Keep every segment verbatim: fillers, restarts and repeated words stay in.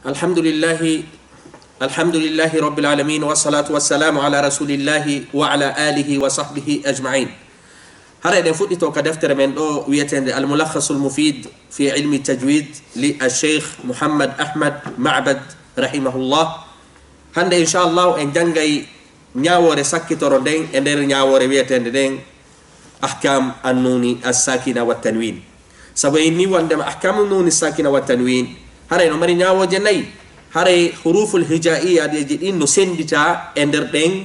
Alhamdulillahi, alhamdulillahi rabbil alamin, wassalatu wassalamu ala rasulillahi wa ala alihi wa sahbihi ajma'in. Hara eɗen fuɗɗito ka deftere men ɗo wi'eteende Al-Mulakhasul Mufid fi ilmi tajwid li Al-Sheikh Muhammad Ahmad Ma'bad rahimahullah. Hannde, inchallahu, en janngay ñaawoore sakkitoro nden e nder ñaawoore wi'eteende nden Ahkam Annuni As-Sakina wa Tanwin. Sabu en ni wondema Ahkamu Nuni Sakina wa Tanwin, haray no mari ñaawooje nayi. Haray huruful hijaiyaji ɗin no senndita e nder ɗen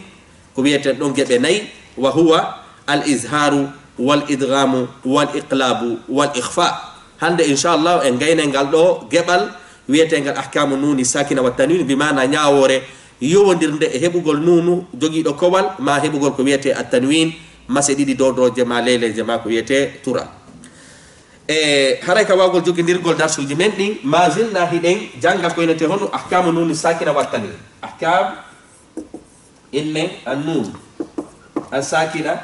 ko wi'eten ɗon geɓe nayi, wa huwa al izharu wal idghamu wal iqlabu wal ikhfa. Hannde, inchallahu, en gaynay ngal ɗo geɓal wi'etengal Ahkamu Nuni Sakina wa Tanwin, bi maana ñaawoore yowondirnde e heɓugol nuunu jogiiɗo kowal, ma heɓugol ko wiyetee at-tanwin, mase ɗiɗi dowdooje ma leeleeje ma ko wiyetee tural. E haray ka waawgol jogindirgol darsuuji men ɗin, ma zilna hiɗen jannga ko wiyetee honno ahkamu nuuni sakina wa tanwin. Ahkam inne an nuun an sakina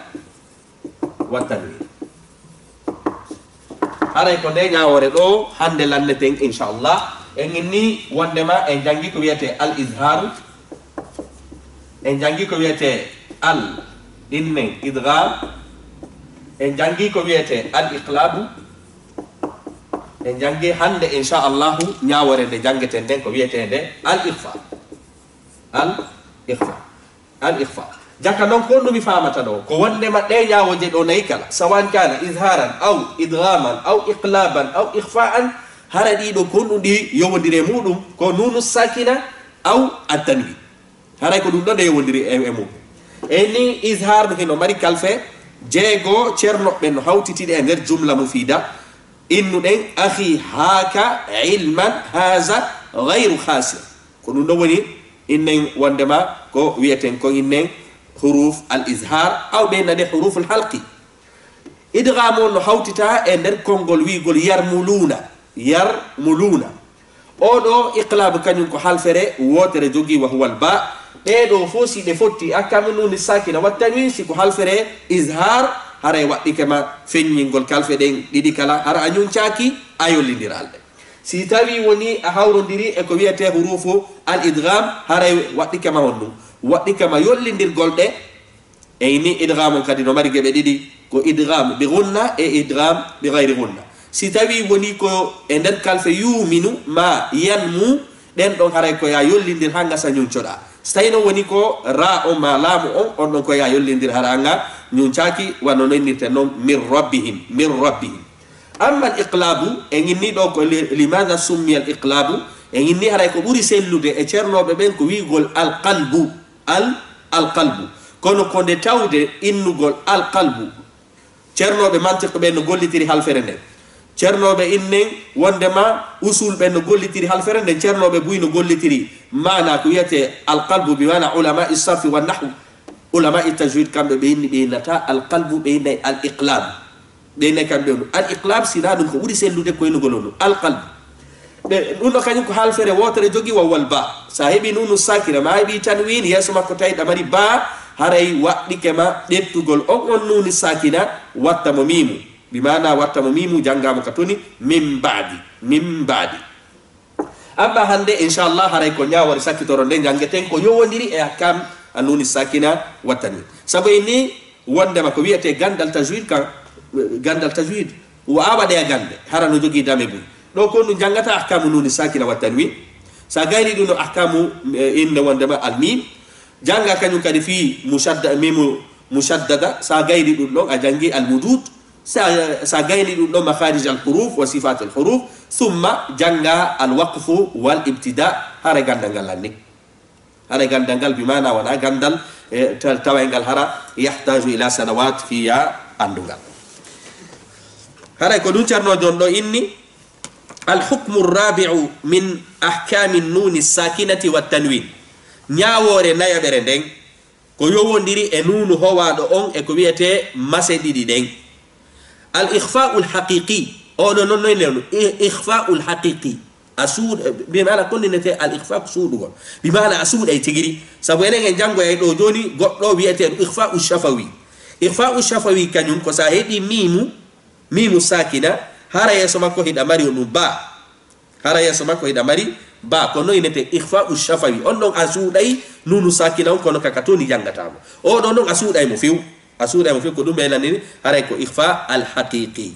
wa tanwin. Haray ko nde ñaawoore ɗo hannde lanneten, inchallah. En inni wondema en janngi ko wiyetee al izharu, en janngi ko wiyetee al innen idgham, en janngi ko wiyetee al iqlabu, en janngi hannde, inchallahu, ñaawoore nde janngeten nden ko wiyeteende al ikhfa. Al ikhfa. Al ikhfa. Jaka non ko honɗum mi faamata ɗo? Ko wondema ɗe ñaawooje ɗo nayi kala, sawan kana izharan aw idghaman aw iqlaban aw ikhfaan, hara ɗiɗo ko honɗum ɗi yowondiri e muɗum? Ko nunu sakina aw at-tanwin. Haray ko ɗum ɗo nde yowondiri e, e muɗum. E ni izhar no hino mari kalfe jeego, ceernoɓe no hawtitiɗe e nder jumla mufida. Innuɗen akhi haka ilman haza ghayru khasir. Ko ɗum ɗo woni innen wondema ko wiyeten ko innen huruf al izhar, aw ɓe nade huruful halqi. Idgham on no hawtita e nder konngol wi'gol yarmuluna, yarmuluna. Oɗo iqlab kañum ko halfere wootere jogii, wa huwal ba. Ɗee ɗo fof si ɗe fotti, ahkamu nuni sakina wa tanwin, si ko halfere izhar, haray waɗɗike ma feññingol kalfe ɗen ɗiɗi kala, hara a ñuncaaki, a yollindiral ɗe. Si tawi woni a hawrondiri e ko wiyetee hurufu al idgham, haray waɗɗike ma honɗum? Waɗɗike ma yollindirgol ɗe. Eyni, idgham on kadi no mari geɓe ɗiɗi, ko idgham bi ghunna e idgham bi ghayri ghunna. Si tawi woni ko e nder kalfe yuminu ma yanmu, ɗen ɗon haray ko ya yollindir haa ngasa ñuncoɗaa. Si tawi no woni ko ra on ma laamu on, on ɗon ko ya yollindir hara nga ñuncaaki, wano no innirte non min rabbihim, min rabbihim. Amma al iqlabu, en inni ɗo ko li-, limadha summiya al iqlabu, en inni haray ko ɓuri sellude e ceernooɓe ɓen ko wi'gol al qalbu, al, al qalbu. Kono ko nde tawde innugol al qalbu, ceernooɓe mantiq ɓen no gollitiri halfere nden. Ceernooɓe innen wondema usul ɓen no gollitiri halfere nden, ceernooɓe buy no gollitiri maana ko wiyetee al qalbu bi maana ulama sarfi wa nahwu. Ulama tajwid kamɓe ɓe inni ɓe innata al qalbu, ɓe innay al iqlab. Ɓe innay kamɓe on al iqlab, sina ɗum ko ɓuri sellude ko innugol on al qalbu. Ɓe, ɗum ɗo kañum ko halfere wootere jogi wa wal ba. Sa heɓi nunu sakina, ma heɓi tanwin, yeeso makko tawi ɗa mari ba, haray waɗɗike ma ƴettugol on, on nuni sakina, watta mo mimu. Bi maana watta mo mimu, jannga mo ka toni, min baadi, min baadi. Amma hannde, inchallah, haray ko ñaawoore sakkitoro nde janngeten ko yowondiri e ahkam a nuni sakina wa tanwin. Sabu en ni wondema ko wiyetee ganndal tajwid kan, ganndal tajwid, wa a waɗe a gannde, hara no jogii dame buy. Ɗo ko ɗum janngata ahkamu nuni sakina wa tanwin. Sa gayni ɗum no ahkamu, eh, inne wondema al mim. Jannga kañum kadi fii mushadda-, mimu mushaddada. Sa gayni ɗum ɗon, a janngi al mudud. Sa, sa gayni ɗum ɗon makharij al huruf wa sifat al huruf. Summa jannga al waqfu wal ibtida. Hara ganndal ngal lanni. Hara ganndal ngal bi maana wona ganndal, eh, ta-, taway ngal hara yahtaju ila sanawat fiya anndungal. Haray ko ɗum ceernoojo on ɗo inni, al hukmu rabi'u min ahkami nuni sakinati wa tanwin. Ñaawoore nayaɓere nden ko yowondiri e nuunu howaaɗo on e ko wiyetee mase ɗiɗi ɗen. Al ikhfa'ul haqiqi, oɗo non noy newno, i-, ikhfa'ul haqiqi. A suuɗ-, bi maana ko innetee al ikhfa ko suuɗugol. Bi maana a suuɗay tigiri. Sabu enen en janngoyay ɗo jooni goɗɗo wiyeteeɗo ikhfa'u shafawi. Ikhfa'u shafawi kañum ko sa heɓi miimu, miimu sakina, hara yeeso makko hiɗa mari on ɗum ba. Hara yeeso makko hiɗa mari Ba, ko noon innetee ikhfa'u shafawi. On ɗon a suuɗay nuunu saakina on, kono ka ka toni janngataa mo. Oo ɗoo noon a suuɗay mo few. A suuɗay mo few, ko ɗum ɓe laniri, haray ko ikhfa al haqiqi.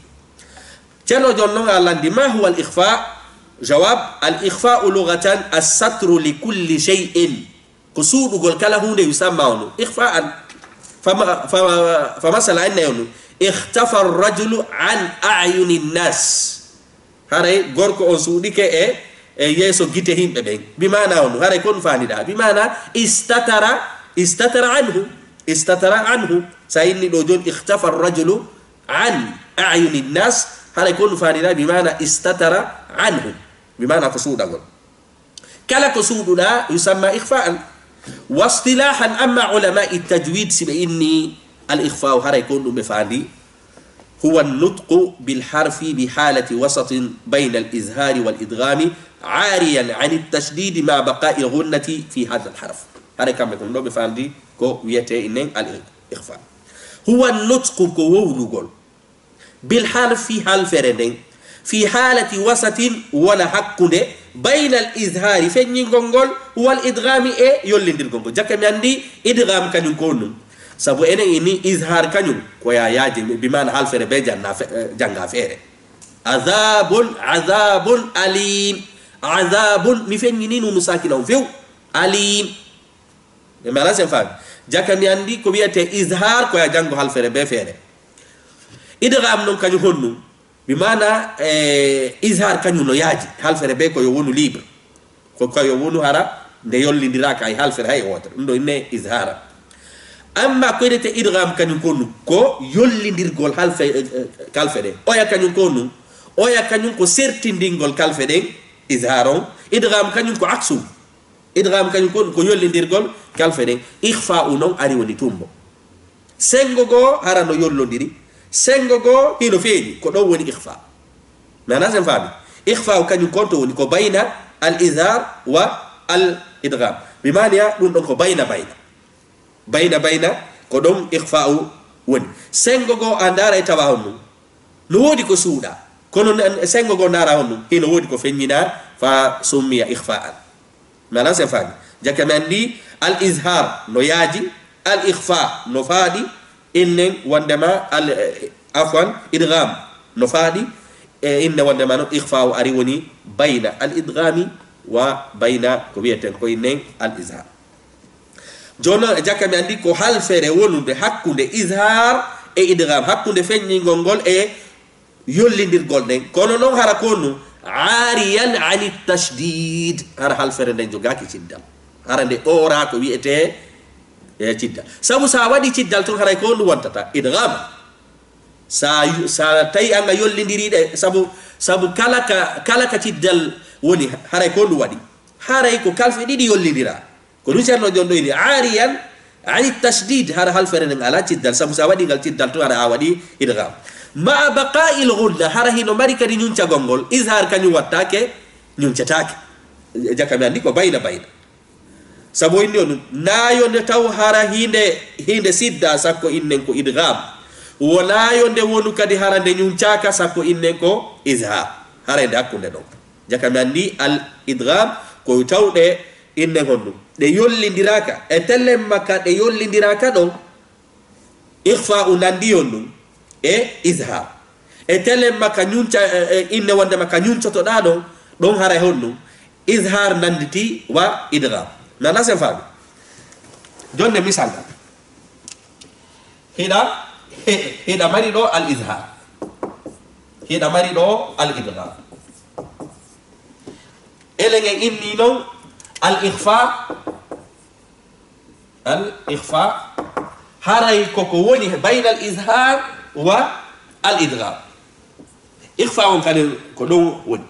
Ceerno, jooni noon a lanndi, ma huwa al ikhfa? Jawab, al ikhfa'u lughatan as-satru li kulli shay'in. Ko suuɗugol kala huunde, yusamma on ikhfa'an. Fa ma-, fa, fa masala, en nayon, ikhtafa ar-rajulu an a'yuni an-nas. Haray gorko on suuɗike e, e yeeso gite yimɓe ɓen. Bi maana on, haray kon faandiɗaa. Bi maana istatara, istatara anhu. Istatara anhu. Sa inni ɗoo jooni, ikhtafa ar-rajulu an a'yuni an-nas. Haray kon faandiɗaa, bi maana istatara anhu. Bi maana ko suuɗagol. Kala ko suuɗuɗaa, yusamma ikhfa'an. Wa istilahan, amma ulama'i tajwid, si ɓe inni al ikhfa'u, haray ko ɗum ɓe faandi. Huwa an-nutqu bil harfi bi halati wasatin bayna al izhari wal idghami, ariyan an at tashdidi ma baqa'i al ghunnati fi hadha al harf. Haray kamɓe kon ɗoo ɓe faandi ko wiyetee innen al ikhfa. Huwa an-nutqu, ko wowlugol. Bil harfi, halfere nden. Fi halati wasatin, wona hakkunde, bayna al izhari, feññingol ngol, wal idghami, e yollindirgol ngol. Jaka mi anndi idgham kañum ko honɗum. Sabu enen ini izhar kañum ko yayaaji, bi maana halfere bee janna fe-, eh, jannga feere. Azabun, azabun alim. Azabun, mi feññini nuunu saakina on few. Alim. Ɓe mala sen faami. Jaka mi anndi ko wiyetee izhar, ko ya janngo halfere bee feere. Idgham noon kañum honɗum? Bi maana, eh, izhar kañum no yaaji. Halfere bee ko yo wonu libre. Ko, ko yo wonu hara nde yollindiraaka hay halfere hay wootere. Ɗum ɗoo innee izhara. Amma ko innetee idgham kañum ko honɗum? Ko yollindirgol halfe-, eh, eh, kalfe ɗen. Oya kañum ko honɗum? Oya kañum ko sertindingol kalfe ɗen, izhar on. Idgham kañum ko aksu. Idgham kañum kon ko yollindirgol kalfe ɗen. Ikhfa'u non ari woni tumbo. Senngo goo hara no yollondiri. Senngo goo hino feeñi. Ko ɗon woni ikhfa. Maana sen faami? Ikhfa'u kañum kon to woni ko bayna al izhar wa al idgham. Bi maana ɗum ɗon ko bayna bayna. Bayna bayna ko ɗon ikhfa'u woni. Senngo goo a ndaaray tawa honɗum. No woodi ko suuɗaa, kono n-, senngo goo ndaara honɗum, hino woodi ko feññinaa, fa summiya ikhfa'an. Maana sen faami? Jaka mi anndi al izhar no yaaji, al ikhfa no faaɗi, innen wonndema al, eh, afwan, idgham no faaɗi, e inne wonndema noon ikhfa'u ari woni bayna al idghami wa bayna ko wiyeten ko innen al izhar. Jooni noon, e jaka mi anndi ko halfere wonunde hakkunde izhar e idgham, hakkunde feññingol ngol e yollindirgol nden. Kono noon hara ko honɗum? Ariyan ani tashdid. Hara halfere nden jogaaki ciddal. Hara nde ɓooraa ko wiyetee, e, ciddal. Sabu sa waɗi ciddal tun, haray ko honɗum wontata? Idgham. Sa yu-, sa tawi an a yollindiri ɗe, sabu, sabu kala ka, kala ka ciddal woni, haray ko honɗum waɗi? Haray ko kalfe ɗiɗi yollindiraa. Ko ɗum Ceerno Jon ɗo ini, ariyan ani tashdid, hara halfere nden alaa ciddal, sabu sa waɗi ngal ciddal tun, hara a waɗi idgham. Ma'a baqa'il ghunna, hara hino mari kadi ñuncagol ngol, izhar kañum wattaake, ñuncetaake. Jaka mi anndi ko bayna bayna. Sabu o inni on ɗum, naayo nde taw hara hinde, hinde sidda sakko innen ko idgham. Wo naayo nde wonu kadi hara nde ñuncaaka sakko innen ko izhar. Haray nde hakkunde ɗon. Jaka mi anndi al idgham ko tawɗe innen honɗum. Ɗe yollindiraaka. E telemma ka ɗe yollindiraaka ɗon. Ikhfa'u nanndi on ɗum e izhar. E telemma ka ñunca, e, e inne wonndema ka ñuncotoɗaa ɗon, ɗon haray honɗum? Izhar nannditi wa idgham. Nana sen faami? Jonne misal ɗan. Hiɗa, hi-, hiɗa mari ɗo al izhar. Hiɗa mari ɗo al idgham. Elen en inni non al ikhfa, al ikhfa, haray koko woni bayna al izhar wa al idgham. Ikhfa on kadi ko ɗon woni.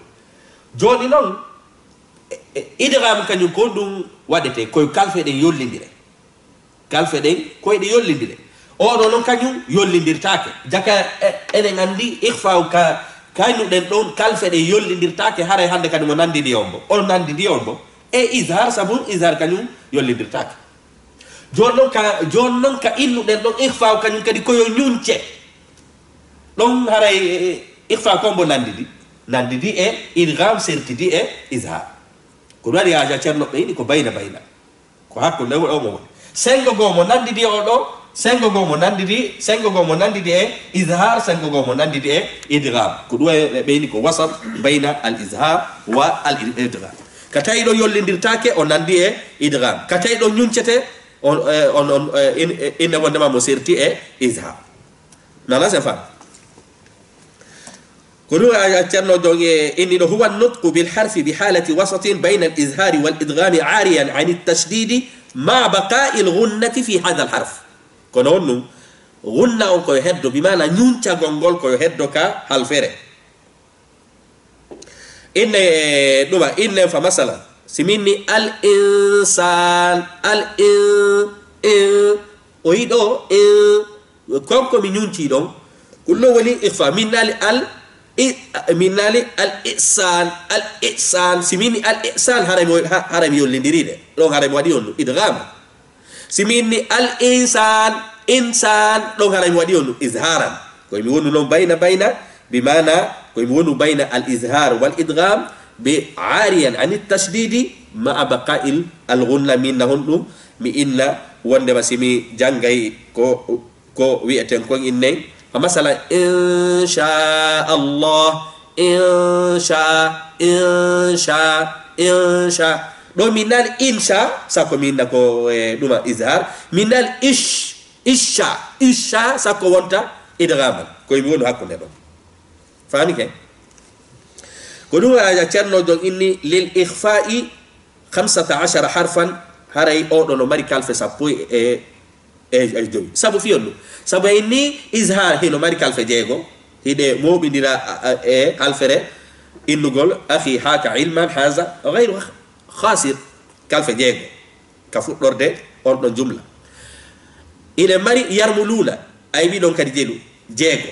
Jooni non, e, e, idgham kañum ko ɗum waɗetee, koye kalfe ɗen yollindire. Kalfe ɗen koye ɗe yollindire. Oɗo non kañum yollindirtaake. Jaka, e, eɗen anndi ikhfa ka, kañum ɗen ɗon kalfe ɗen yollindirtaake, haray hannde kadi mo nanndidi on bo. On nanndidi on bo. E izhar, sabu izhar kañum yollindirtaake. Jooni non ka, jooni non ka innuɗen ɗon ikhfa kañum kadi ko yo ñunce. Ɗon haray, e, e, ikhfa ko mbo nanndidi. Nanndidi e idgham sertidi e izhar. Ko ɗum waɗi haja ceerno ɓeyni ko bayna bayna. Ko hakkunde o mo woni. Sengo goo mo nanndidi e o ɗo, sengo goo mo nanndidi, sengo goo mo nanndidi e izhar, sengo goo mo nanndidi e idgham. Ko ɗum e ɓeyni ko wasat bayna al izhar wa al idgham. Ka tawi ɗo yollindirtaake, o nanndi e idgham. Ka tawi ɗo ñuncete, on, eh, on, on, eh, in-, eh, inne wondema mo serti e izhar. Nana sen fam? Ko ɗum a, a ceerno jon e inni ɗo, huwa nutqu bil harfi bi halati wasatin bayna al izhari wal idghami ariyan an tashdidi ma baqa'i al ghunnati fi hadha al harf. Kono on ɗum, gunna on ko yo heddo, bi maana ñuncagol ngol ko yo heddo ka halfere. Inne ɗuma, inne fa masala. Si min ni al insan, al in, in, o yiɗo in, kon ko mi ñunci ɗon. Kullo woni ikhfa. Min nali al, i, min nali al ihsan, al ihsan. Si min ni al ihsan, haray mi, ha-, haray mi yollindiri de. Ɗon haray mi waɗi on idghama. Si mi inni al insan, insan, ɗon haray mi waɗi on izharan. Koye mi wonu non bayna bayna, bi maana, koye mi wonu bayna al izhar wal idgham, bi ariyan an tashdidi, ma abqa'il al gunna, mi inna honɗum, mi inna wondema si mi janngay ko, ko wi'eten kon innen. Fa masalan, insha Allah, insha, insha, insha. Ɗo min nani insha, sako min na ko, eh, ɗuma izhar. Min nani ish, isha, isha, sako wonta idghaman. Koye mi wonu hakkunde ɗon. Faami ke? Ko ɗum a, a ceerno jon inni lil ikhfa'i khamsata ashara harfan, haray oɗo no mari kalfe sappo e, e, e jowi. Sabu fiyon ɗum. Sabu en ni izhar hino mari kalfe jeego. Hiɗe mooɓindira, a, a, e halfere innugol akhi haka ilman haza ghayru khasir. Kalfe jeego. Ka fuɗɗorde on ɗon jumla. Hiɗe mari yarmuluna. Ay wi ɗon kadi jelu. Jeego.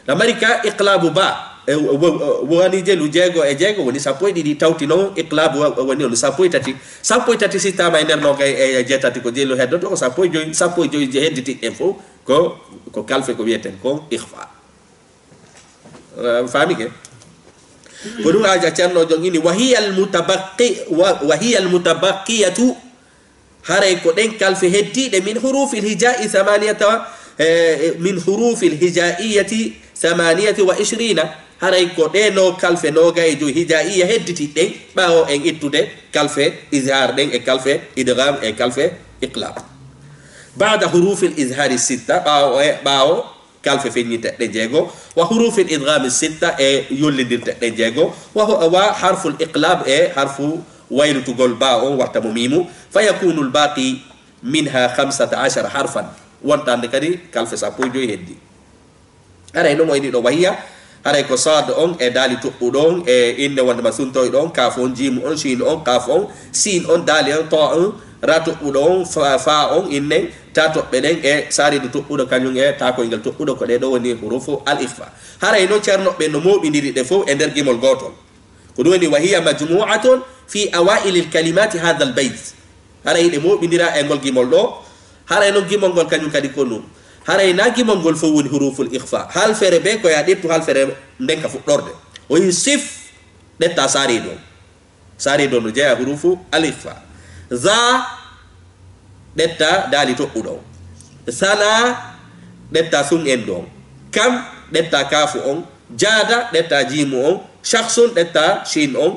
Na mari ka iqlabu ba. E, wo-, wo-, woni jelu jeego e jeego woni sappo e ɗiɗi, tawti noon iqlabu wa-, woni on sappo e tati. Sappo e tati si tama e nder noon kay e jeetati ko jelu heddoto ko sappo e joyi, sappo e joyi je hedditi en fof ko, ko kalfe ko wiyeten kon ikhfa. Eh, faami ke? Ko ɗum a, a ceerno jon ini, wa hiya al mutabaqqi-, wa, wa hiya al mutabaqqiyatu. Haray ko ɗen kalfe heddiiɗe min hurufil hijaa'i thamaniyata, eh, min hurufil hijaa'iyati thamaniyati wa ishrina. Haray ko ɗe no kalfe noogay e joy hijaa'iya hedditi ɗen ɓaawo en ittude kalfe izhar ɗen e kalfe idgham e kalfe iqlab. Ba'da hurufil izhari sitta, ɓaawo e, ɓaawo kalfe feññinteɗɗe jeego, wa hurufil idghami sitta e yollindirteɗɗe jeego, wa hu-, wa harful iqlab e harfu waylutugol ba on watta mo mimu, fa yakunu al baqi minha khamsata ashara harfan, wontande kadi kalfe sappo e joy heddi. Haray no mo ini ɗo wahiya, haray ko sad on e daali toɓɓuɗo on e inne wonde ma suntoyɗo on, kaf on, jimu on, shin on, qaf on, sin on, daali on, to on, ra toɓɓuɗo on, fa, fa on, innen, ta toɓɓe ɗen e saridu toɓɓuɗo kañum e ta koyngal toɓɓuɗo, ko ɗe ɗo woni hurufu al ikhfa. Haray no ceernoɓe no mooɓindiri ɗe fof e nder gimol gootol. Ko ɗum woni wa hiya majmu'atun fi awailil kalimati hadha al bayt. Haray ɗe mooɓindira e ngol gimol ɗo. Haray non gimol ngol kañum kadi ko ɗum. Haray na gimol ngol fof woni huruful ikhfa. Halfere be ko ya ɗettu halfere nden ka fuɗɗorde. O yi sif ɗetta saridu on. Saridu on no jeya hurufu al ikhfa. Za ɗetta daali toɓɓuɗo on. Sana ɗetta sun endu on. Kam ɗetta kafu on. Jada ɗetta jimu on. Shakhsun ɗetta shin on.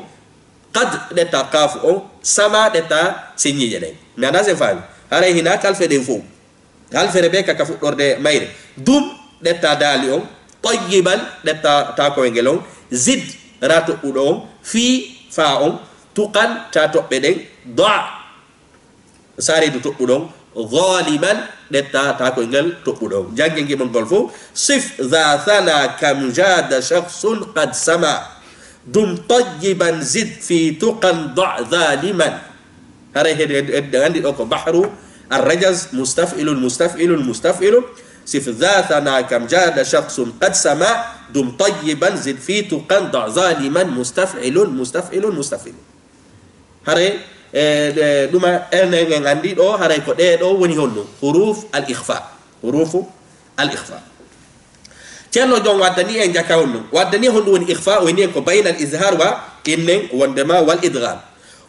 Qad ɗetta kafu on. Sama ɗetta sinñiije ɗen. Mi anda sen faami. Haray hina kalfe ɗen fof. Halfere be ka, ka fuɗɗorde mayre. Dum ɗetta daali on. Tayyiban ɗetta takoyngel on. Zid ra toɓɓuɗo on. Fi fa on. Tuqan ta toɓɓe ɗen. Da saridu toɓɓuɗo on. Zaliman ɗetta takoyngel toɓɓuɗo on. Jannge gimol ngol fof. Sif za thana kam jada shakhsun qad sama. Dum tayyiban zid fi tuqan da zaliman. Haray hed-, hed-, hed-, anndi ɗo ko bahru arrajaz, mustaf'ilun, mustaf'ilun, mustaf'ilun. Sif za thana kam jada shakhsun qad sama. Dum tayyiban zid fi tuqan da zaliman, mustaf'ilun, mustaf'ilun, mustaf'ilun. Haray, e, e, ɗuma, en, en, en anndi ɗo, haray ko ɗe ɗo woni honno? Huruf al ikhfa. Hurufu al ikhfa. Ceerno Jon waddani en jaka honno? Waddani honɗum woni ikhfa? O inni en ko baynal izhar wa innen wondema wal idgham.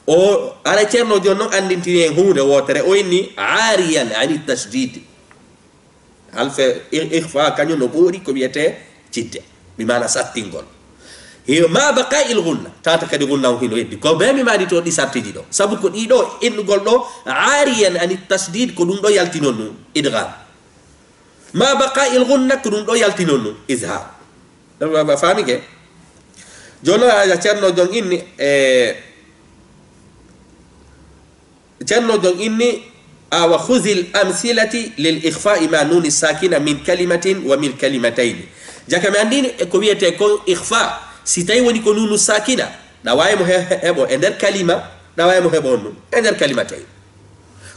O, ara ceerno jooni noon anndintini en huunde wootere, o inni aariyan ani tashdid. Halfe i-, ikhfa kañum no ɓooɗi ko wiyetee cidde, mi maana sattingol. Hiyo ma baqa il gunna, tata kadi gunna on hino heddi. Ko be mi maani to ɗi sartiji ɗo. Sabu ko ɗi ɗo innugol ɗo aariyan ani tashdid, ko ɗum ɗo yaltinon ɗum idgham. Ma baqa il gunna, ko ɗum ɗo yaltinon ɗum izhar. Ɗum a faami ke? Jooni a ceerno jon inni, e, ceerno jon inni, awa khuzil amsilati lil ikhfa'i ma nuni sakina min kalimatin wa min kalimatayni. Jaka mi anndini e ko wiyetee kon ikhfa, si tawi woni ko nunu sakina, ɗa waawi mo he-, he-, heɓo e nder kalima, ɗa waawi mo heɓo honno e nder kalimatayni.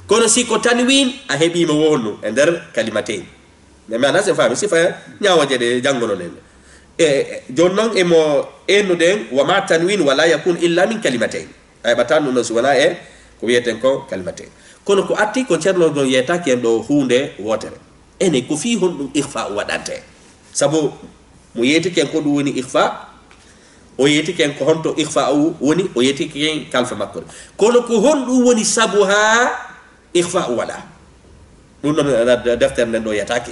Kono si ko tanwin, a heɓii mo wo honno e nder kalimatayni. Mais mi anndaa si en faami sifa ñaawooje ɗe janngonoɗen. E, e, jooni noon emo ennude en, wa ma tanwin wa la yakun illa min kalimatayni. A heɓataa ɗum ɗo si wonaa e ko wiyeten ko kalimatayni. Kono ko atti ko ceerno ɗon yeetaaki en ɗo huunde wootere. Ene ko fii honɗum ikhfa waɗante? Sabu mo yeetike en ko ɗum woni ikhfa, o yeetike en ko honto ikhfa o woni, o yeetike en kalfe makko ɗe. Kono ko honɗum woni sabu haa ikhfa waɗa? Ɗum ɗon, eh, deftere nden ɗo yataake.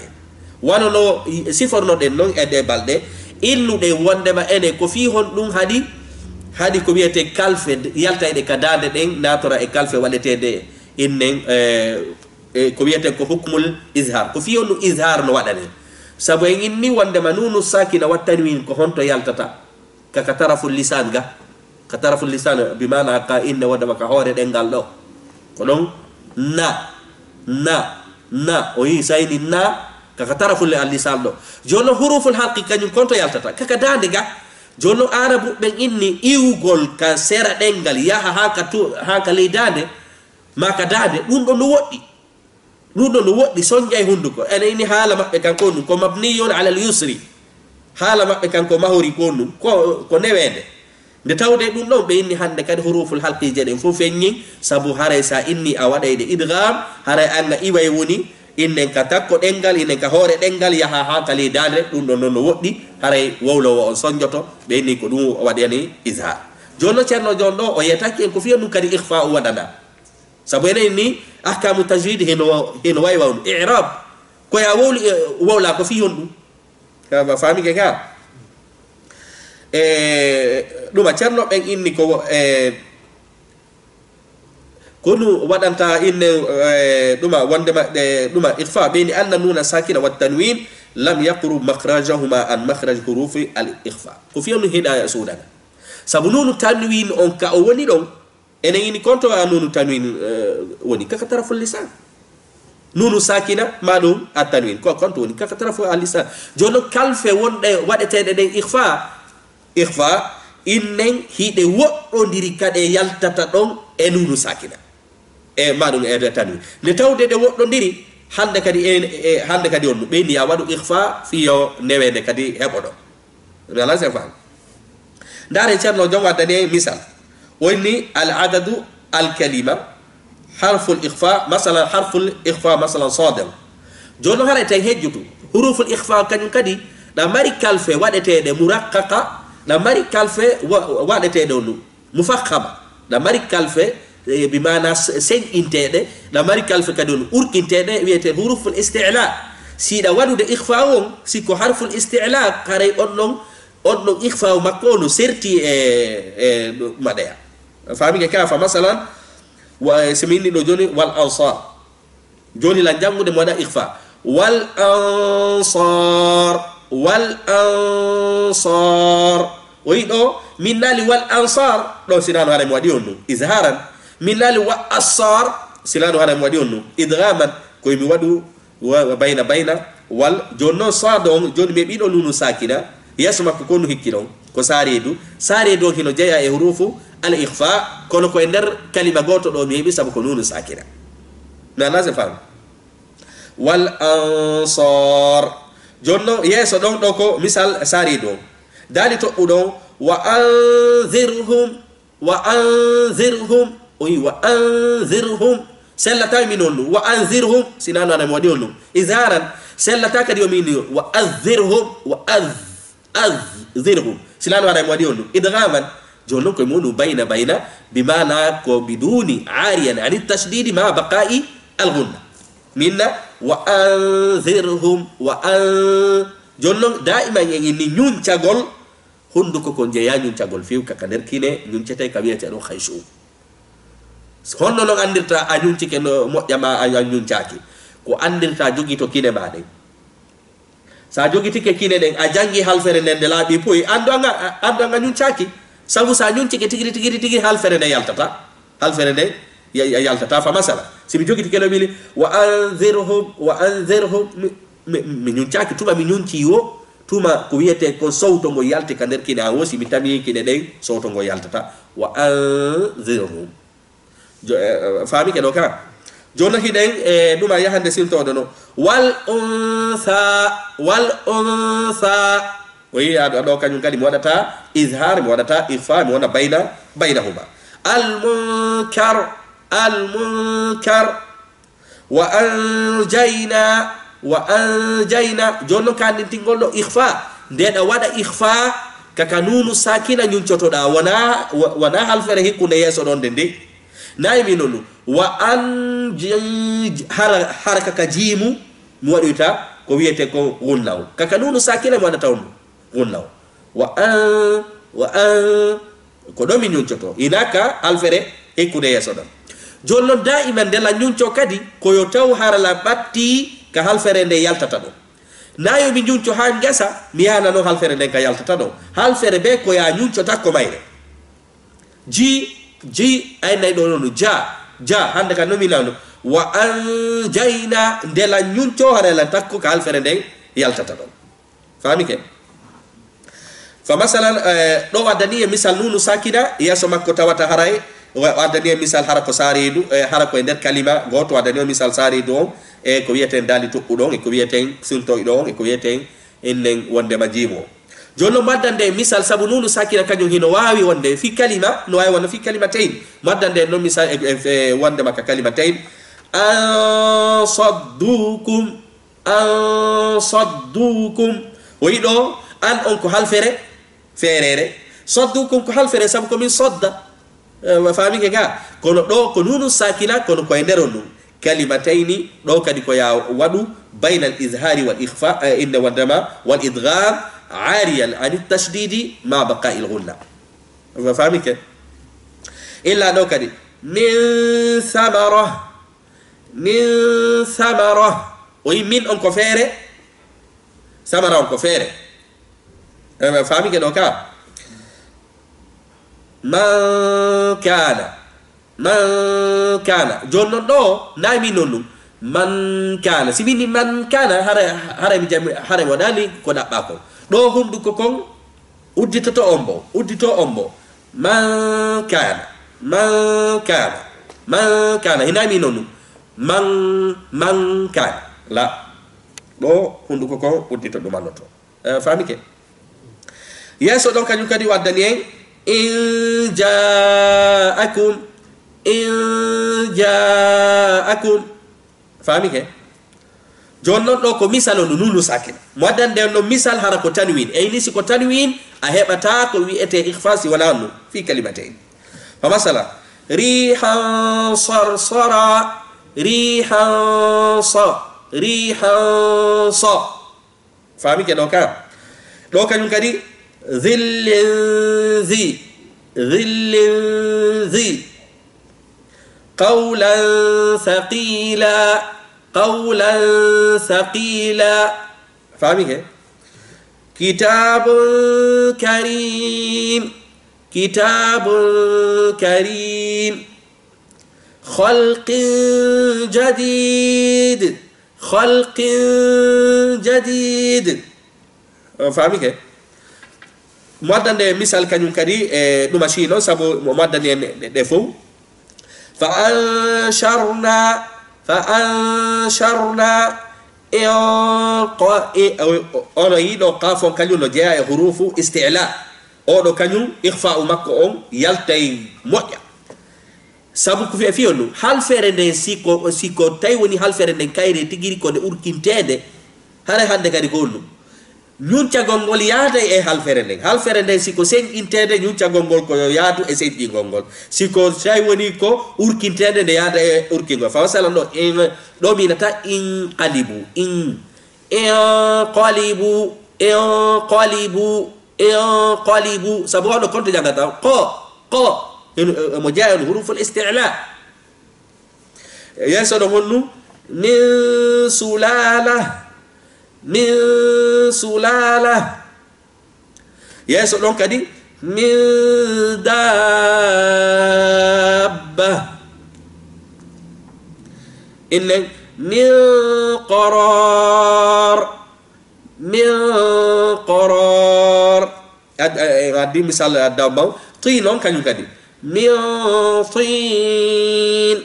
Wano no sifornoɗen non e ɗe balɗe, innuɗen wondema ene ko fii honɗum haɗi, haɗi ko wiyetee kalfe yaltayɗe ka daande ɗen, naatora e kalfe waɗeteeɗe innen, eh, e ko wiyetee ko hukmul izhar. Ko fii honɗum izhar no waɗanee? Sabu en inni wondema nunu sakina wa tanwin ko honto yaltata? Ka, ka taraful lisan ga. Ka taraful lisan, bi maana ka inne wondema ka hoore ɗenngal ɗo. Ko ɗon na, na, na. O yi sayni na, ka, ka taraful al lisan ɗo. Jooni non huruful halqi kañum konto yaltata. Ka, ka daande ga. Jooni non Aarabu ɓen inni iwugol ka sera ɗenngal yaha haa ka tu-, haa ka ley daande, ma ka daande, ɗum ɗon no woɗɗi. Ɗum ɗon no woɗɗi, sonja e hunnduko. Ene ini haala maɓɓe kan ko ɗum, ko mabniyun alal yusri. Haala maɓɓe kan ko mahori ko ɗum, ko, ko neweende. Nde tawde ɗum ɗon, ɓe inni hannde kadi huruful halqiije ɗen fof feññi, sabu haray sa inni a waɗay ɗe idgham, haray an a iway woni, innen ka takko ɗenngal, innen ka hoore ɗenngal, yaha haa ka ley daande, ɗum ɗon noon no woɗɗi, haray wowlowo on sonjoto, ɓe inni ko ɗum o waɗani izhar. Jooni no Ceerno Joon ɗo, o yeetaki en ko fiya ɗum kadi ikhfa o waɗana. Sabu enen ni, ahkamu tajwid hino, hino wawi wawno. I'rab, ko ya wowli, eh, wowla ko fi honɗum? Ka, ba fami ke ka? E, ɗuma Ceerno ɓen inni ko, e, ko nu waɗanta inne, e, ɗuma wonde ma, e, ɗuma ikhfa, ɓe ni anna nuna sakina wa tanwin lam yaqrub makhrajahuma an makhraj hurufi al ikhfa. Ko fi honɗum hiɗa sudana? Sabu nunu tanwin on ka o woni ɗon, enen ini konto a nunu tanwin, eh, woni kaka taraful lisan. Nunu sakina ma ɗum a tanwin. Ko konto woni kaka taraful a lisan. Jooni non kalfe wonɗe waɗeteeɗe ɗen ikhfa, ikhfa, innen hiɗe woɗɗondiri kaɗe yaltata ɗon e nunu sakina. E ma ɗum e tanwin. Nde tawde ɗe woɗɗondiri, hannde kadi e, e, hannde kadi on ɓeyni ya waɗu ikhfa fiyo newende kadi heɓoɗo. Mi ala sen fam. Ndaare Ceerno Joom waddani en misal. O inni al adadu al kalima harful ikhfa, masalan harful ikhfa, masalan soden. Jooni haray tawi hejjutu. Huruful ikhfa kañum kadi, ɗa mari kalfe waɗeteeɗe muraqqaqa, ɗa mari kalfe wa-, waɗeteeɗe on ɗum. Mufakhama, na mari kalfe, e, bi maana s-, senƴinteeɗe, na mari kalfe kadi on urkinteeɗe, wiyete huruful isti'la. Si ɗa waɗude ikhfa on, si ko harful isti'la, haray on ɗon, on ɗon ikhfa makko on no serti e, e, maɗeya. Faami ke ka fa masalan, wa, si mi inni ɗo jooni, wal ansar. Jooni lan janngude mo waɗa ikhfa. Wal ansar, wal ansar. O yi ɗo, min naali wal ansar, ɗo sinano haray mi waɗi on ɗum. Izharan. Min naali wa assar, sinano haray mi waɗi on ɗum. Idghaman, koye mi waɗu wa, wa bayna bayna, wal. Jooni noon saado on, jooni mi heɓi ɗo nunu sakina. Yeeso makko ko nu hikki ɗon, ko saareedu. Saareedu on hino jeyaa e hurufu al ikhfa, kono ko e nder kalima gooto ɗo mi heɓi sabu ko nunu sakina. Mi anndaa si faami. Wal ansar. Jooni noon yeeso ɗon ɗo ko misal saareedu on. Daali toɓɓuɗo on, wa anzirhum. Wa anzirhum. O wi wa anzirhum. Sella tawi min on ɗum. Wa anzirhum. Sinano ana mi waɗi on ɗum. Izharan. Sella ta kadi o min wa anzirhum. Wa az-, anzirhum. Sinano ana mi waɗi on ɗum. Idghaman. Jooni noon koye muɗum bayna bayna, bi maana ko biduni aariyan ani tashdidi ma baqa'i al gunna. Minna wa anzirhum wa an. Jooni noon daiman en inni ñuncagol, hunnduko ko jeya ñuncagol few ka, ka nder kine ñuncete ka wiyete ɗo khayshum. Honno noon anndirta a ñuncike no moƴƴa ma a, a ñuncaaki? Ko anndirta jogito kine ma ɗen. Sa jogitike kine ɗen, a janngi halfere nden nde laaɓi puy, anndu anga, anndu anga ñuncaaki. Sabu sa ñuncike tigiri, tigiri, tigiri, halfere nde yaltata. Halfere nde ya-, ya-, yaltata. Fa masala, si mi jogitike no wili, wa anzirhum, wa anzirhum, mi, mi, mi ñuncaaki. Tuma mi ñunci wo, tuma ko wiyete ko sowto ngo yalti ka nder kine an wo, si mi tami kine ɗen, sowto ngo yaltata. Wa anzirhum. Jo-, eh, eh, faami ke ɗo ka? Jooni noon hiɗen, eh, ɗuma yahande sintooɗo no. Wal unsa, wal unsa. O yi a ɗo, a ɗo kañum kadi mi waɗata izhar, mi waɗata ikhfa, mi waɗa bayna, baynahuma. Al munkar, al munkar. Wa anjayna, wa anjayna. Jooni noon ka anndintingol ɗo ikhfa. Nde ɗa waɗa ikhfa, ka, ka nuunu sakina ñuncotoɗa, wona, wa-, wona halfere hikkunde yeeso ɗon nde nde. Nayi mi noonu. Wa an j-, hara, hara kaka jiimu, mi waɗoyta ko wiyete ko gunna o. Kaka nuunu sakina mi waɗata on gunna o. Wa an, wa an, ko ɗo mi ñuncoto. Ina ka halfere hikkunde yeeso ɗon. Jooni noon daiman nde la ñunco kadi, ko yo taw hara la ɓatti ka halfere nde yaltata ɗon. Na yo mi ñunco haa ngesa, mi yaana noon halfere nden ka yaltata ɗon. Halfere be ko ya ñuncota ko mayre. Ji, ji, ay nay ɗo noon, ja, ja, hannde ka nominal no. Wa an jayna, nde la ñunco, hare la takko ka halfere nden yaltata ɗon. Faami ke? Fa masalan, eh, ɗo waddani e misal nunu sakina, yeeso makko tawata haray, wa-, waddani e misal hara ko saaridu, eh, hara ko e nder kalima gooto, waddani o misal saaridu on, e ko wiyeten daali toɓɓuɗo on, e ko wiyeten sintoyɗo on, e ko wiyeten innen wondema jiimo. Jooni noon, mi waddande en misal, sabu nuunu sakina kañum hino waawi wonde fi kalima, no waawi wonde fi kalimateyn. Mi waddande en noon misal e, e, e wondema ka kalimateyn. An saddukum, an saddukum. O yi ɗo, an on ko halfere feereere. Saddukum ko halfere, sabu ko min sodda. Eh, faami ke ga? Kono ɗo ko nuunu sakina, kono ko e nder on ɗum. Kalimatayni, ɗo kadi ko ya waɗu bayna al izhari wal ikhfa, eh, inde wondema wal idgham, ariyan an tashdidi ma baqa il gunna. Fa-, faami ke? Illa ɗo kadi, min samara, min samara. O yi min on ko feere, samara on ko feere. Eh, faami ke ɗo ka? Man kana. Man kana. Jooni noon ɗo, nayi min noon ɗum. Man kana. Si min ni man kana, hara, hara mi jami, hara mi waɗali ko ɗaɓɓa kon. Ɗo hunduko kon, udditoto on bo, uddito on bo. Man kana. Man kana. Man kana. Hina min noon ɗum. Man, man kana. La. Ɗo hunduko kon, uddito ɗum annoto. Eh, faami ke? Yeeso ɗon kañum kadi waddani en, in jaakum, in jaakum. Faami ke? Jooni noon ɗo ko misal on nunu sakin. Mo waddande en noon misal hara ko tanwin. Eyni si ko tanwin, a heɓata ko wiyete ikhfa si wona nun. Fi kalimateyn. Fa masala, rihan sarsara, rihan sa, rihan sa. Faami ke ɗo ka? Ɗo kañum kadi, zillin zi, zillin zi. Qawlan thaqila, qawlan thaqila. Faami ke? Kitabun karim, kitabun karim. Khalqin jadid, khalqin jadid. On faami ke? Mo waddande misal kañum kadi e ɗuma si noon, sabu mo waddani en ɗe, ɗe fow. Fa ansharna, fa ansharna, in qa-, i-, o-, ono yiɗo qafon kañum no jeya e hurufu isti'la. Oɗo kañum ikhfa'u makko on yaltay moƴƴa. Sabu ko fiya fiyon ɗum, halfere nden si ko, si ko tawi woni halfere nden kayre tigiri ko nde urkinteende, haray hannde kadi ko on ɗum. Ñuncagol ngol yaada e halfere nden. Halfere nden, si ko senƴinteede, ñuncagol ngol ko yo yaadu e senƴingol ngol. Si ko, si tawi woni ko urkinteede, nde yaada e urkingol. Fa masalan ɗo, in, ɗo mi inata inqalibu, in, inqalibu, inqalibu, inqalibu. Sabu oɗo konto jangata, ko, ko, en, e, mo jeyaa on huruful isti'la. Yeeso ɗon honnu? Min sulala. Min sulala. Yeeso ɗon kadi, min dabba. Innen, min qarar. Min qarar. Ad-, eh, addi misal, eh, adda maw. Tin on kañum kadi. Min tin.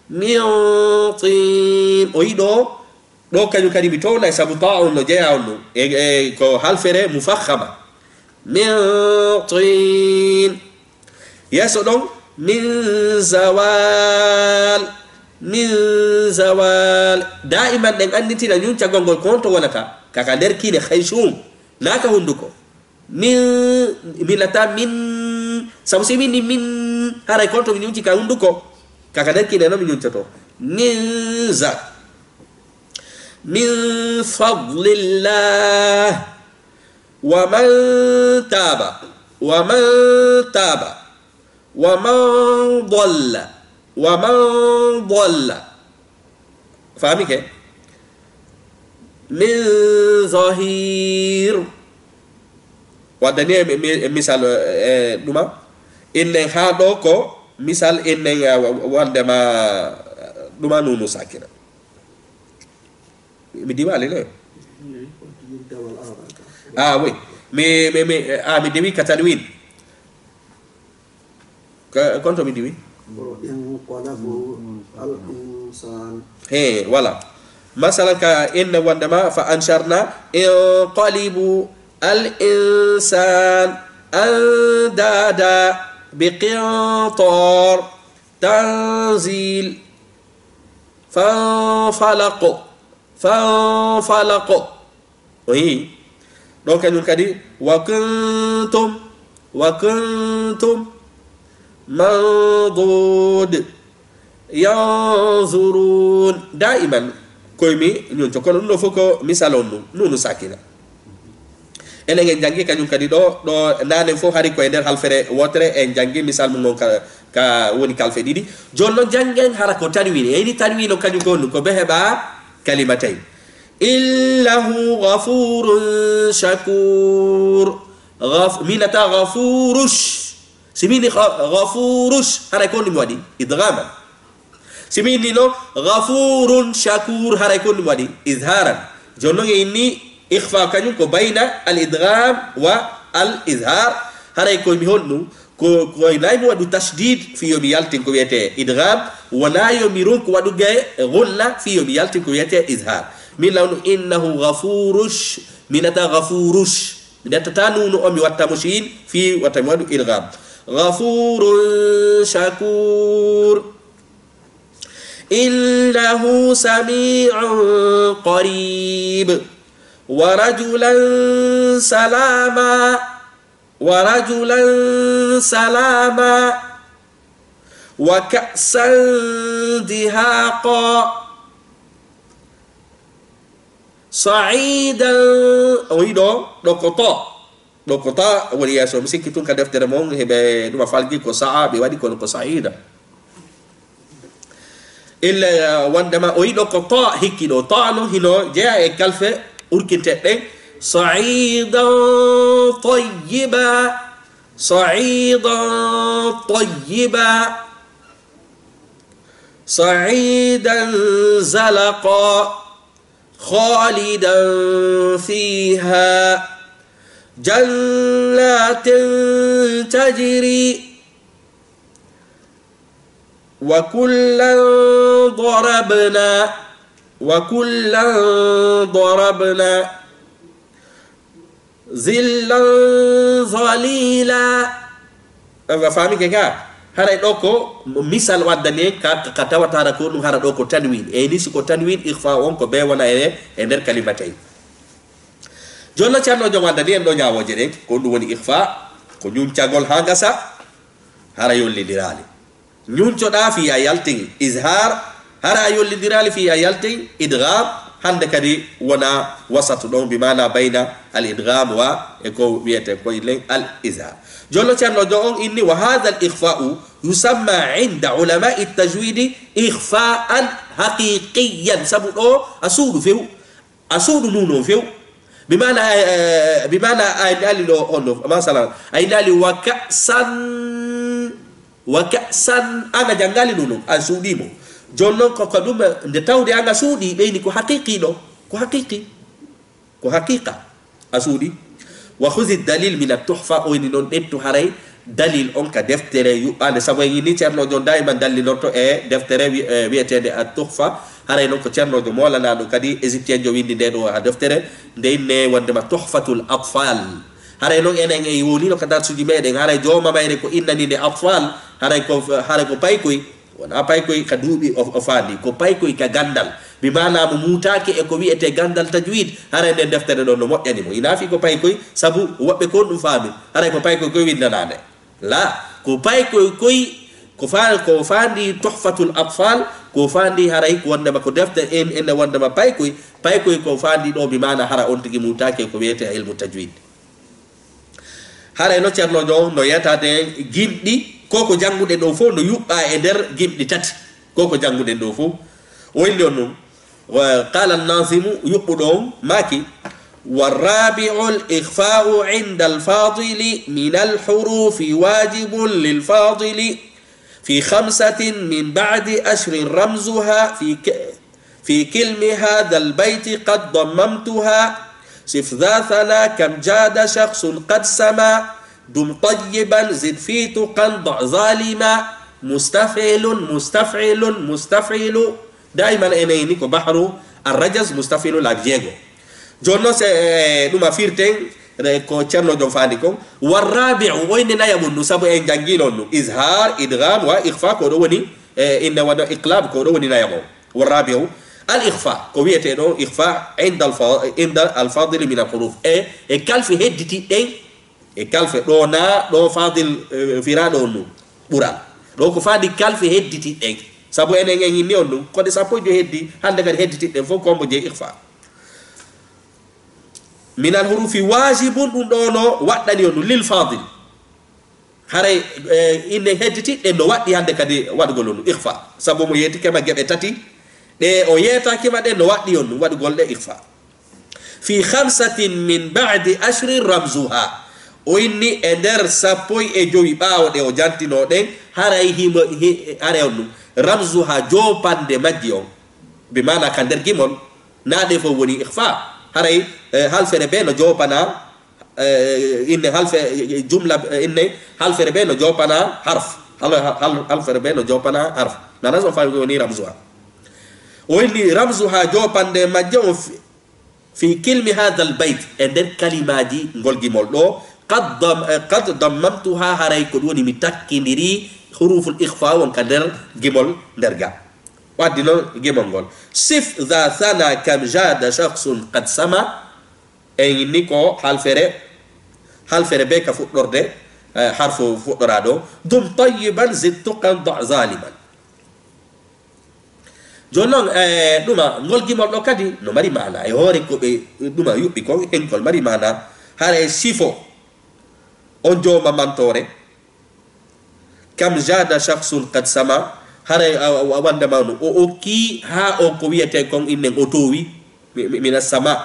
Min tin. O yiɗo, ɗo kañum kadi mi townay sabu ta on no jeyaa on ɗum. E, e, ko halfere mufakhama. Min tin. Yeeso ɗon, min zawal. Min zawal. Daiman ɗen annitina ñuncagol ngol ko honto wonata. Kaka nder kine khayshum. Naa ka hunduko. Min, mi inata min, sabu si mi inni min, haray konto mi ñunci ka hunduko. Kaka nder kine no mi ñuncoto. Min za. Min fadlillah. Wa man taba. Wa man taba. Wa man dalla. Wa man dalla. Faami ke? Min zahir. Waddani e mi-, mi-, e misal, e ɗuma. Innen haa ɗo ko misal innen, eh, wa-, wandema, eh, ɗuma nunu sakina. Mi diwali le. Ah, oui. Mi, mi, mi, ah, mi diwi ka tanwin. Ka, konto mi diwi? Inqalabu al insan. He, voilà. Masalan ka inna wandema fa ansharna inqalibu al insan andada bi qintar tanzil fanfalaq fanfalaq. O yii. Ɗon kañum kadi, wa kuntum, wa kuntum, mandud, yanzurun. Daiman, koymi, ñun cokkono ɗum ɗo fof ko misal on ɗum, nunu sakina. Enen en janngi kañum kadi ɗo, ɗo nanen fof hari koye nder halfere wotere en janngi misal mum on ka, ka woni kalfe ɗiɗi. Jooni noon janngen hara ko tanwin. Eyni tanwin on kañum ko honɗum? Ko be heɓa kalimatay. Innahu ghafurun shakur. Ghaf-, mi inata ghafurush. Si mi inni gha-, ghafurush, haray ko honɗum mi waɗi? Idghaman. Si mi inni no ghafurun shakur, haray ko honɗum mi waɗi? Izharan. Jooni noon en inni ikhfa kañum ko bayna al idgham wa al izhar. Haray ko mi honɗum? Ko, ko wonay mi waɗu tashdid fii yo mi yaltin ko wiyetee idgham, wonaa yo mi ronku waɗude gunna fii yo mi yaltin ko wiyetee izhar. Min lawnu innahu ghafurush, mi inata ghafurush. Mi ƴettataa nuunu o mi watta mo shiin fii wata mi waɗu idgham. Ghafurun shakur. Innahu sami'un qarib. Wa rajulan salama. Wa rajulan salama. Wa ka'san dihaqa. Sa'idan, o wi'i ɗo, ɗo ko to. Ɗo ko ta woni yeeso. Mi sikki tun ka deftere mon, heɓe ɗuma falji ko sa'a, ɓe waɗi kono ko sa'ida. Illa, eh, wondema o yiɗo ko ta hikki ɗo. Ta no hino jeya e kalfe urkinte ɗen. Sa'idan tayyiba. Sa'idan tayyiba. Sa'idan zalaqa. Khalidan fiha. Jannatin tajri. Wa kullan darabna. Wa kullan darabna. Zillan zalila. A faami ke ka? Haray ɗo ko misal waddani en ka, ka tawata hara ko ɗum hara ɗo ko tanwin. E ni si ko tanwin, ikhfa on ko be wona e, e nder kalimatay. Jonno Ceerno Joom addani en ɗo ñaawooje ɗen, ko ɗum woni ikhfa, ko ñuncagol haa ngasa, hara yollindiraali. Ñuncoɗaa fii a yaltin izhar, hara a yollindiraali fii a yaltin idgham, hannde kadi wona wasatu ɗon, bi maana bayna al idgham wa e ko wiyete ko illen al izhar. Jonno Ceerno Joom on inni, wa hadha al ikhfa'u yusamma inda ulama'i tajwidi ikhfa'an haqiqiyyan, sabu ɗo a suuɗu few. A suuɗu nuun on few. Bi maana, eh, bi maana a indaali ɗo on ɗo, masalan, a indaali wa ka'san, wa ka'san, an a janngaali nuun on, a suuɗii mo. Jooni noon ko, ko ɗum, nde tawde an a suuɗii, ɓeyni ko haqiqi ɗo, ko haqiqi, ko haqiqa, a suuɗii. Wa khuzi dalil min at-tuhfa, o inni noon ƴettu haray dalil on ka deftere yuɓɓaande, sabu en inni Ceerno Joom daiman dallinorto e deftere wi-, eh, wi'eteende at-Tuhfa. Haray noon ko Ceerno Joom moolanaaɗo kadi égyptien jo winndi nde ɗo a deftere, nde inne wonndema Tuhfatul Atfal. Haray noon enen en wowlino ka darsuji meɗen, haray jooma mayre ko innani nde atfal, haray ko, haray ko paykoy, wona paykoy ka duuɓi o, o faandi, ko paykoy ka ganndal. Bi maana mo muutaaki e ko wi'etee ganndal tajwid, haray nden deftere ɗon no moƴƴani mo. Ina fii ko paykoy, sabu woɓɓe ko ɗum faami, haray ko paykoy koy winndanaande. La, ko paykoy koy, ko fa-, ko faandi Tuhfatul Atfal, ko faandi haray ko wonndema ko defte en, ene wonndema paykoy, paykoy ko faandi ɗo bi maana hara on tigi muutaaki e ko wi'etee ilmu tajwid. Haray no Ceerno Joom no yetaade gimɗi, ko ko jannguɗen ɗo fof no yuɓɓa e nder gimɗi tati. Ko ko jannguɗen ɗo fof. O inni on ɗum. Wa qala an-nazimu, yuɓɓuɗo on maaki, والرابع الإخفاء عند الفاضل من الحروف واجب للفاضل في خمسة من بعد عشر رمزها في ك-، في كلم هذا البيت قد ضممتها. صف ذا ثنا كم جاد شخص قد سما. دم طيبا زد في تقى ضع ظالما. مستفعل مستفعل مستفعل. Daiman enen ni ko bahru ar-rajaz, mustaf'ilu laabi jeego. Jooni noon se, eh, ɗum a firten, eh, ko Ceerno Joom faandi kon. Warrabi'u, o inni nayaɓun ɗum, sabu en janngi noon ɗum. Izhar, idgham, wa ikhfa, ko ɗo woni, eh, inne wano iqlab, ko ɗo woni nayaɓo. Warrabi'u, al ikhfa, ko wiyetee ɗo ikhfa inda al fa-, inda al fadili min al huruf. E, e kalfi hedditi ɗen, e kalfe ɗo na, ɗo fadil, eh, firaaɗo on ɗum, ɓural. Ɗo ko faandi kalfe hedditi ɗen. Sabu enen en inni on ɗum, ko ɗe sappo e joy heddi, hannde kadi hedditi ɗen fof ko mbo jeyi ikhfa. Min al hurufi wajibun, ɗum ɗo no waɗɗani on ɗum, lil fadil. Haray, eh, inne hedditi ɗen no waɗɗi hannde kadi waɗugol on ɗum ikhfa. Sabu mo yeetike ma geɓe tati, ɗe o yeetaaki ma ɗen no waɗɗi on ɗum waɗugol ɗe ikhfa. Fi khamsatin min ba'di ashrin ramzuha. O inni e nder sappo e jowi ɓaawo ɗe o jantinoo ɗen, haray himo, hi-, haray on ɗum. Ramzuha, joopande majji on. Bi maana ka nder gimol, na ɗe fof woni ikhfa. Haray, eh, halfere be no joopana, eh, inne halfe-, jumla, eh, inne halfere be no joopana harf. Hal-, hal-, halfere be no joopana harf. Nana so fawi ko woni ramzuha. O inni ramzuha, joopande majje on fi-, fi kilmi hadal bayt, e nder kalimaaji ngol gimol ɗo, qad dam-, eh, qad dammamtuha, haray ko ɗum woni mi takkindiri huruful ikhfa on ka nder gimol nder ga. Waddi noon gimol ngol. Sif dha thana kam jada shakhsun qad sama. En inni ko halfere, halfere be ka fuɗɗorde, eh, harfu fuɗɗoraaɗo. Dum tayyiban zid tuqan da zaliman. Jooni noon, eh, ɗuma, ngol gimol ɗo kadi no mari maana. E hoore ko ɓe ɗuma yuɓɓi kon, hengol mari maana. Hara e sifo on jooma mantoore. Kam jada shakhsun qad sama, haray a, a, a wandema no o okki haa on ko wiyetee kon innen o toowi, mi, mi, mina sama.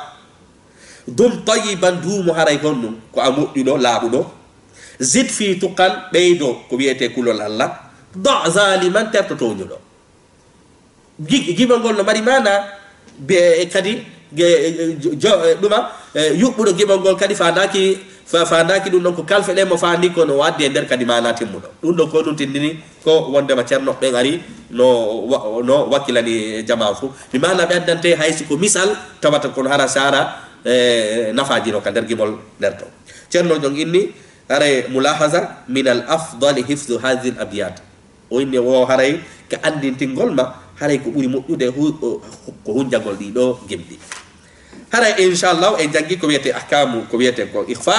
Dum tayyiban, duumo haray kon ɗum, ko a moƴƴuɗo, laaɓuɗo. Zid fi tuqan, ɓeydo ko wiyetee kulol Allah. Da zaliman, terto tooñuɗo. Gi-, gimol ngol no mari maana, be, e kadi, ge-, e, jo-, jo-, e, ɗuma, e, yuɓɓuɗo gimol ngol kadi faandaaki, fa-, faandaaki ɗum ɗon ko kalfe ɗen mo faandi, kono o addi e nder kadi maana timmuɗo. Ɗum ɗon ko ɗum tindini ko wondema ceerno ɓen ari no wa-, no wakkilani jamaa fu. Mi maana ɓe addante hay si ko misal tawata kono hara saara, e, nafaaji no ka nder gimol nder ton. Ceerno jon inni, haray mulahaza, min al afdali hifdu hadhihi al abyat. O inni wo haray ka anndintingol ma, haray ko ɓuri moƴƴude hu-, o, ko hunjagol ɗii ɗoo gemɗi. Haray inchallahu en janngi ko wiyetee ahkamu, ko wiyetee ko ikhfa.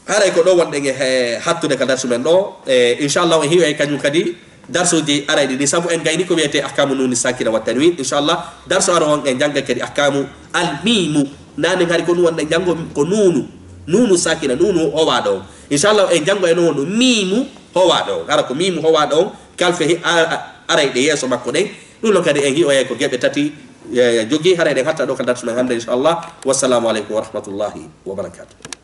Haray ko ɗo wonɗen e he-, hattude ka darsu men ɗo. E inchallahu en hiway kañum kadi darsuuji arayɗi ɗi, sabu en gayni ko wiyetee ahkamu nuni sakina wa tanwin. Inchallah darsu aro on en jannga kadi ahkamu al mimu. Nanen hari ko ɗum wonɗen janngo ko nunu, nunu sakina, nunu howaaɗo on. Inchallah en janngo e non wonɗo mimu howaaɗo on. Hara ko mimu howaaɗo on kalfe hi-, a-, a-, arayɗe yeeso makko ɗen. Ɗum ɗon kadi en hiwoyay ko geɓe tati, e, jogii. Haray ɗen hatta ɗo ka darsu men hannde inchallah. Wassalamu aleykum wa rahmatullahi wa barakatuh.